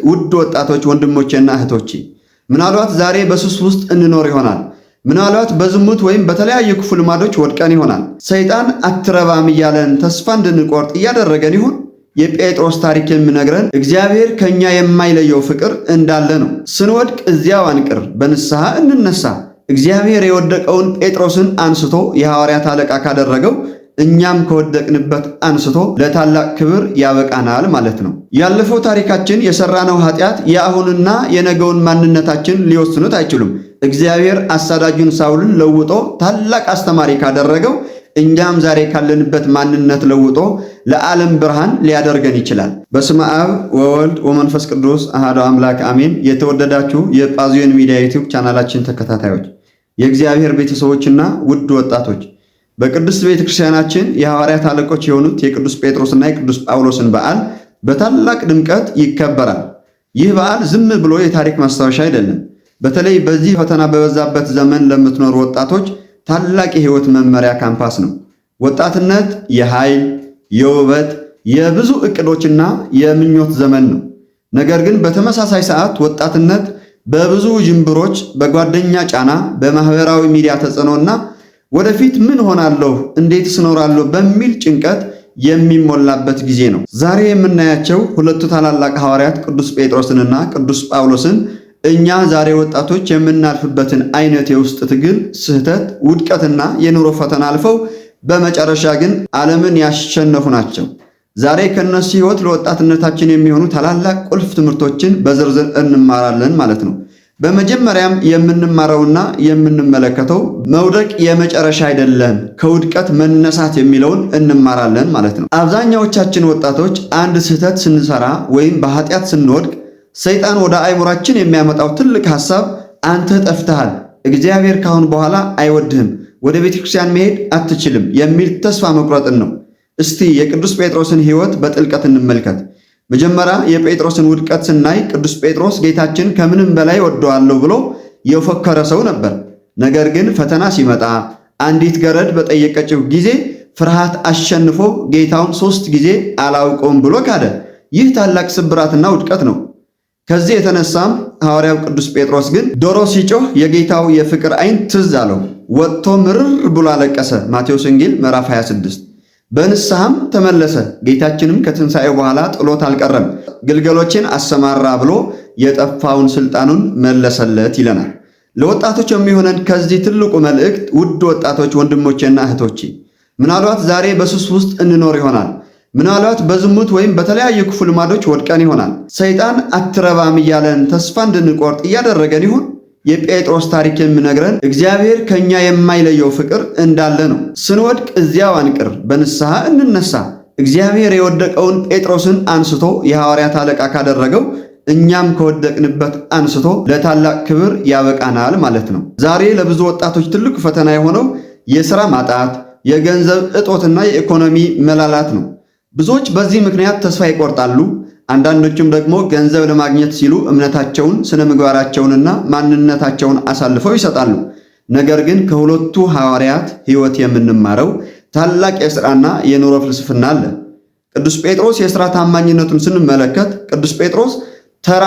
ውድ ወጣቶች ወንድሞቼና እህቶቼ፣ ምናልባት ዛሬ በሱስ ውስጥ እንኖር ይሆናል። ምናልባት በዝሙት ወይም በተለያዩ ክፉ ልማዶች ወድቀን ይሆናል። ሰይጣን አትረባም እያለን ተስፋ እንድንቆርጥ እያደረገን ይሆን? የጴጥሮስ ታሪክ የሚነግረን እግዚአብሔር ከኛ የማይለየው ፍቅር እንዳለ ነው። ስንወድቅ እዚያው አንቅር፣ በንስሐ እንነሳ። እግዚአብሔር የወደቀውን ጴጥሮስን አንስቶ የሐዋርያት አለቃ ካደረገው እኛም ከወደቅንበት አንስቶ ለታላቅ ክብር ያበቃናል ማለት ነው። ያለፈው ታሪካችን፣ የሰራነው ኃጢአት የአሁንና የነገውን ማንነታችን ሊወስኑት አይችሉም። እግዚአብሔር አሳዳጁን ሳውልን ለውጦ ታላቅ አስተማሪ ካደረገው እኛም ዛሬ ካለንበት ማንነት ለውጦ ለዓለም ብርሃን ሊያደርገን ይችላል። በስመ አብ ወወልድ ወመንፈስ ቅዱስ አሐዱ አምላክ አሜን። የተወደዳችሁ የጳዚዮን ሚዲያ ዩቲዩብ ቻናላችን ተከታታዮች፣ የእግዚአብሔር ቤተሰቦችና ውድ ወጣቶች፣ በቅድስት ቤተ ክርስቲያናችን የሐዋርያት አለቆች የሆኑት የቅዱስ ጴጥሮስና የቅዱስ ጳውሎስን በዓል በታላቅ ድምቀት ይከበራል። ይህ በዓል ዝም ብሎ የታሪክ ማስታወሻ አይደለም። በተለይ በዚህ ፈተና በበዛበት ዘመን ለምትኖሩ ወጣቶች ታላቅ የሕይወት መመሪያ ካምፓስ ነው። ወጣትነት የኃይል፣ የውበት፣ የብዙ ዕቅዶችና የምኞት ዘመን ነው። ነገር ግን በተመሳሳይ ሰዓት ወጣትነት በብዙ ጅምብሮች፣ በጓደኛ ጫና፣ በማህበራዊ ሚዲያ ተጽዕኖና ወደፊት ምን ሆናለሁ፣ እንዴት እኖራለሁ በሚል ጭንቀት የሚሞላበት ጊዜ ነው። ዛሬ የምናያቸው ሁለቱ ታላላቅ ሐዋርያት ቅዱስ ጴጥሮስንና ቅዱስ ጳውሎስን እኛ ዛሬ ወጣቶች የምናልፍበትን አይነት የውስጥ ትግል፣ ስህተት፣ ውድቀትና የኑሮ ፈተና አልፈው በመጨረሻ ግን ዓለምን ያሸነፉ ናቸው። ዛሬ ከነሱ ሕይወት ለወጣትነታችን የሚሆኑ ታላላቅ ቁልፍ ትምህርቶችን በዝርዝር እንማራለን ማለት ነው። በመጀመሪያም የምንማረውና የምንመለከተው መውደቅ የመጨረሻ አይደለም፣ ከውድቀት መነሳት የሚለውን እንማራለን ማለት ነው። አብዛኛዎቻችን ወጣቶች አንድ ስህተት ስንሰራ ወይም በኃጢአት ስንወድቅ ሰይጣን ወደ አእምሯችን የሚያመጣው ትልቅ ሐሳብ አንተ ጠፍተሃል፣ እግዚአብሔር ካሁን በኋላ አይወድህም፣ ወደ ቤተ ክርስቲያን መሄድ አትችልም የሚል ተስፋ መቁረጥን ነው። እስቲ የቅዱስ ጴጥሮስን ሕይወት በጥልቀት እንመልከት። መጀመሪያ የጴጥሮስን ውድቀት ስናይ ቅዱስ ጴጥሮስ ጌታችን ከምንም በላይ ወደዋለሁ ብሎ የፎከረ ሰው ነበር። ነገር ግን ፈተና ሲመጣ አንዲት ገረድ በጠየቀችው ጊዜ ፍርሃት አሸንፎ ጌታውን 3 ጊዜ አላውቀውም ብሎ ካደ። ይህ ታላቅ ስብራትና ውድቀት ነው። ከዚህ የተነሳም ሐዋርያው ቅዱስ ጴጥሮስ ግን ዶሮ ሲጮህ የጌታው የፍቅር ዓይን ትዝ አለው፣ ወጥቶ ምርር ብሎ አለቀሰ። ማቴዎስ ወንጌል ምዕራፍ 26። በንስሐም ተመለሰ። ጌታችንም ከትንሣኤው በኋላ ጥሎት አልቀረም። ግልገሎችን አሰማራ ብሎ የጠፋውን ስልጣኑን መለሰለት ይለናል። ለወጣቶች የሚሆነን ከዚህ ትልቁ መልእክት፣ ውድ ወጣቶች ወንድሞቼና እህቶቼ፣ ምናልባት ዛሬ በሱስ ውስጥ እንኖር ይሆናል። ምናልባት በዝሙት ወይም በተለያዩ ክፉ ልማዶች ወድቀን ይሆናል። ሰይጣን አትረባም እያለን ተስፋ እንድንቆርጥ እያደረገን ይሆን? የጴጥሮስ ታሪክ የሚነግረን እግዚአብሔር ከኛ የማይለየው ፍቅር እንዳለ ነው። ስንወድቅ እዚያው አንቅር፣ በንስሐ እንነሳ። እግዚአብሔር የወደቀውን ጴጥሮስን አንስቶ የሐዋርያት አለቃ ካደረገው እኛም ከወደቅንበት አንስቶ ለታላቅ ክብር ያበቃናል ማለት ነው። ዛሬ ለብዙ ወጣቶች ትልቁ ፈተና የሆነው የሥራ ማጣት፣ የገንዘብ እጦትና የኢኮኖሚ መላላት ነው። ብዙዎች በዚህ ምክንያት ተስፋ ይቆርጣሉ። አንዳንዶቹም ደግሞ ገንዘብ ለማግኘት ሲሉ እምነታቸውን፣ ስነ ምግባራቸውንና ማንነታቸውን አሳልፈው ይሰጣሉ። ነገር ግን ከሁለቱ ሐዋርያት ሕይወት የምንማረው ታላቅ የሥራና የኑሮ ፍልስፍና አለ። ቅዱስ ጴጥሮስ የሥራ ታማኝነቱን ስንመለከት ቅዱስ ጴጥሮስ ተራ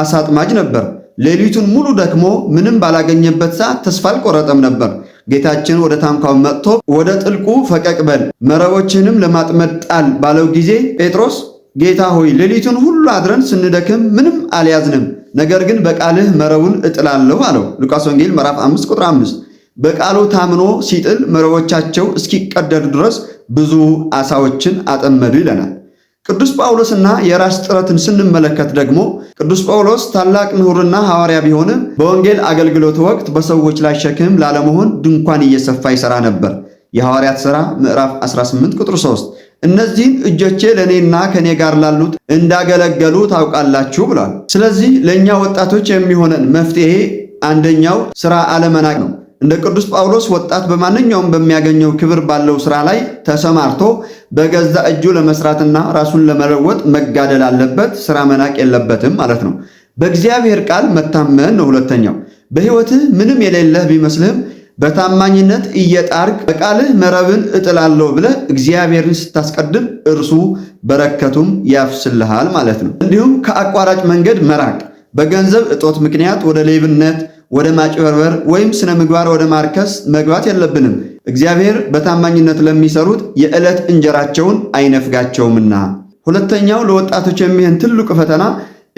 አሳ አጥማጅ ነበር። ሌሊቱን ሙሉ ደክሞ ምንም ባላገኘበት ሰዓት ተስፋ አልቆረጠም ነበር። ጌታችን ወደ ታንኳው መጥቶ ወደ ጥልቁ ፈቀቅ በል መረቦችንም ለማጥመድ ጣል ባለው ጊዜ ጴጥሮስ ጌታ ሆይ፣ ሌሊቱን ሁሉ አድረን ስንደክም ምንም አልያዝንም፣ ነገር ግን በቃልህ መረቡን እጥላለሁ አለው። ሉቃስ ወንጌል ምዕራፍ 5 ቁጥር 5። በቃሉ ታምኖ ሲጥል መረቦቻቸው እስኪቀደዱ ድረስ ብዙ ዓሣዎችን አጠመዱ ይለናል። ቅዱስ ጳውሎስና የራስ ጥረትን ስንመለከት ደግሞ ቅዱስ ጳውሎስ ታላቅ ምሁርና ሐዋርያ ቢሆንም በወንጌል አገልግሎት ወቅት በሰዎች ላይ ሸክም ላለመሆን ድንኳን እየሰፋ ይሠራ ነበር። የሐዋርያት ሥራ ምዕራፍ 18 ቁጥር 3፣ እነዚህን እጆቼ ለእኔና ከእኔ ጋር ላሉት እንዳገለገሉ ታውቃላችሁ ብሏል። ስለዚህ ለእኛ ወጣቶች የሚሆነን መፍትሄ አንደኛው ሥራ አለመናቅ ነው። እንደ ቅዱስ ጳውሎስ ወጣት በማንኛውም በሚያገኘው ክብር ባለው ስራ ላይ ተሰማርቶ በገዛ እጁ ለመስራትና ራሱን ለመለወጥ መጋደል አለበት። ስራ መናቅ የለበትም ማለት ነው። በእግዚአብሔር ቃል መታመን ነው ሁለተኛው። በሕይወትህ ምንም የሌለህ ቢመስልህም በታማኝነት እየጣርክ በቃልህ መረብን እጥላለሁ ብለህ እግዚአብሔርን ስታስቀድም እርሱ በረከቱም ያፍስልሃል ማለት ነው። እንዲሁም ከአቋራጭ መንገድ መራቅ፣ በገንዘብ እጦት ምክንያት ወደ ሌብነት፣ ወደ ማጭበርበር ወይም ስነ ምግባር ወደ ማርከስ መግባት የለብንም። እግዚአብሔር በታማኝነት ለሚሰሩት የዕለት እንጀራቸውን አይነፍጋቸውምና። ሁለተኛው ለወጣቶች የሚሆን ትልቁ ፈተና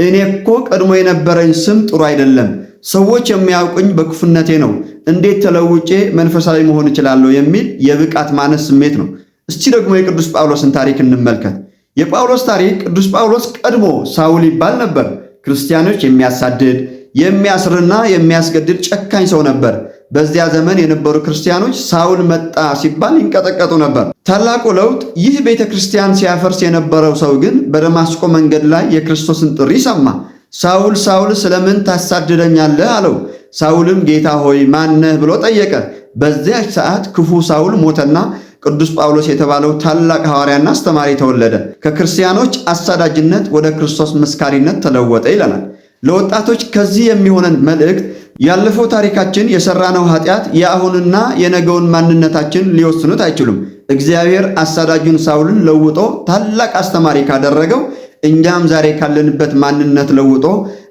እኔ እኮ ቀድሞ የነበረኝ ስም ጥሩ አይደለም፣ ሰዎች የሚያውቁኝ በክፉነቴ ነው፣ እንዴት ተለውጬ መንፈሳዊ መሆን እችላለሁ የሚል የብቃት ማነስ ስሜት ነው። እስቲ ደግሞ የቅዱስ ጳውሎስን ታሪክ እንመልከት። የጳውሎስ ታሪክ ቅዱስ ጳውሎስ ቀድሞ ሳውል ይባል ነበር። ክርስቲያኖች የሚያሳድድ፣ የሚያስርና የሚያስገድል ጨካኝ ሰው ነበር። በዚያ ዘመን የነበሩ ክርስቲያኖች ሳውል መጣ ሲባል ይንቀጠቀጡ ነበር። ታላቁ ለውጥ ይህ ቤተ ክርስቲያን ሲያፈርስ የነበረው ሰው ግን በደማስቆ መንገድ ላይ የክርስቶስን ጥሪ ሰማ። ሳውል ሳውል ስለምን ታሳድደኛለህ አለው። ሳውልም ጌታ ሆይ ማነህ ብሎ ጠየቀ። በዚያች ሰዓት ክፉ ሳውል ሞተና ቅዱስ ጳውሎስ የተባለው ታላቅ ሐዋርያና አስተማሪ ተወለደ። ከክርስቲያኖች አሳዳጅነት ወደ ክርስቶስ መስካሪነት ተለወጠ ይለናል። ለወጣቶች ከዚህ የሚሆነን መልእክት ያለፈው ታሪካችን፣ የሰራነው ኃጢአት የአሁንና የነገውን ማንነታችን ሊወስኑት አይችሉም። እግዚአብሔር አሳዳጁን ሳውልን ለውጦ ታላቅ አስተማሪ ካደረገው እኛም ዛሬ ካለንበት ማንነት ለውጦ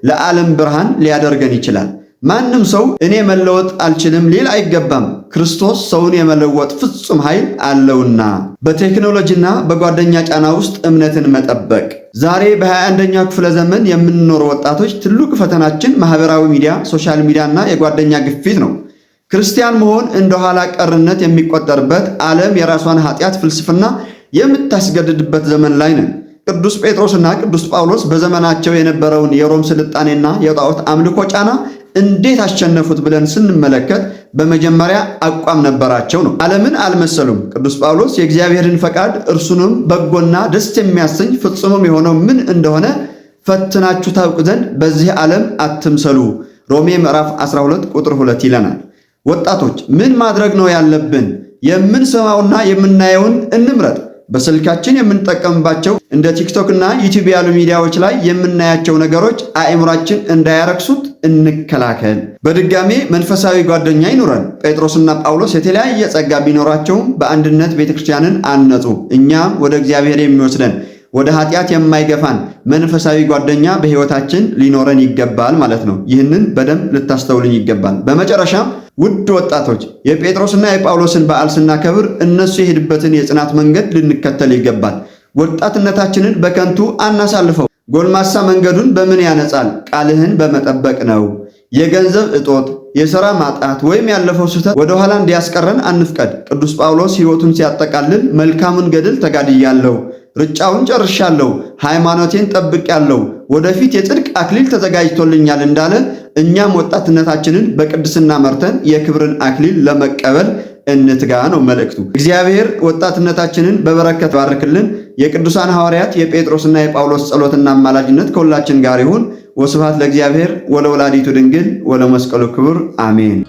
ለዓለም ብርሃን ሊያደርገን ይችላል። ማንም ሰው እኔ መለወጥ አልችልም ሊል አይገባም። ክርስቶስ ሰውን የመለወጥ ፍጹም ኃይል አለውና። በቴክኖሎጂና በጓደኛ ጫና ውስጥ እምነትን መጠበቅ። ዛሬ በ21ኛው ክፍለ ዘመን የምንኖሩ ወጣቶች ትልቁ ፈተናችን ማህበራዊ ሚዲያ፣ social media እና የጓደኛ ግፊት ነው። ክርስቲያን መሆን እንደ ኋላ ቀርነት የሚቆጠርበት፣ ዓለም የራሷን ኃጢአት ፍልስፍና የምታስገድድበት ዘመን ላይ ነን። ቅዱስ ጴጥሮስና ቅዱስ ጳውሎስ በዘመናቸው የነበረውን የሮም ስልጣኔና የጣዖት አምልኮ ጫና እንዴት አሸነፉት ብለን ስንመለከት በመጀመሪያ አቋም ነበራቸው ነው። ዓለምን አልመሰሉም። ቅዱስ ጳውሎስ የእግዚአብሔርን ፈቃድ እርሱንም በጎና ደስ የሚያሰኝ ፍጹምም የሆነው ምን እንደሆነ ፈትናችሁ ታውቁ ዘንድ በዚህ ዓለም አትምሰሉ፣ ሮሜ ምዕራፍ 12 ቁጥር 2 ይለናል። ወጣቶች ምን ማድረግ ነው ያለብን? የምንሰማውና የምናየውን እንምረጥ። በስልካችን የምንጠቀምባቸው እንደ ቲክቶክ እና ዩቲዩብ ያሉ ሚዲያዎች ላይ የምናያቸው ነገሮች አእምሯችን እንዳያረክሱት እንከላከል። በድጋሜ መንፈሳዊ ጓደኛ ይኑረን። ጴጥሮስና ጳውሎስ የተለያየ ጸጋ ቢኖራቸውም በአንድነት ቤተክርስቲያንን አነጹ። እኛም ወደ እግዚአብሔር የሚወስደን፣ ወደ ኃጢአት የማይገፋን መንፈሳዊ ጓደኛ በሕይወታችን ሊኖረን ይገባል ማለት ነው። ይህንን በደንብ ልታስተውልኝ ይገባል። በመጨረሻም ውድ ወጣቶች፣ የጴጥሮስና የጳውሎስን በዓል ስናከብር እነሱ የሄዱበትን የጽናት መንገድ ልንከተል ይገባል። ወጣትነታችንን በከንቱ አናሳልፈው። ጎልማሳ መንገዱን በምን ያነጻል? ቃልህን በመጠበቅ ነው። የገንዘብ እጦት፣ የሥራ ማጣት ወይም ያለፈው ስህተት ወደኋላ እንዲያስቀረን አንፍቀድ። ቅዱስ ጳውሎስ ሕይወቱን ሲያጠቃልል መልካሙን ገድል ተጋድያለሁ፣ ሩጫውን ጨርሻለሁ፣ ሃይማኖቴን ጠብቄያለሁ፣ ወደፊት የጽድቅ አክሊል ተዘጋጅቶልኛል እንዳለ እኛም ወጣትነታችንን በቅድስና መርተን የክብርን አክሊል ለመቀበል እንትጋ ነው መልእክቱ። እግዚአብሔር ወጣትነታችንን በበረከት ባርክልን። የቅዱሳን ሐዋርያት የጴጥሮስና የጳውሎስ ጸሎትና አማላጅነት ከሁላችን ጋር ይሁን። ወስብሐት ለእግዚአብሔር ወለወላዲቱ ድንግል ወለመስቀሉ ክቡር፣ አሜን።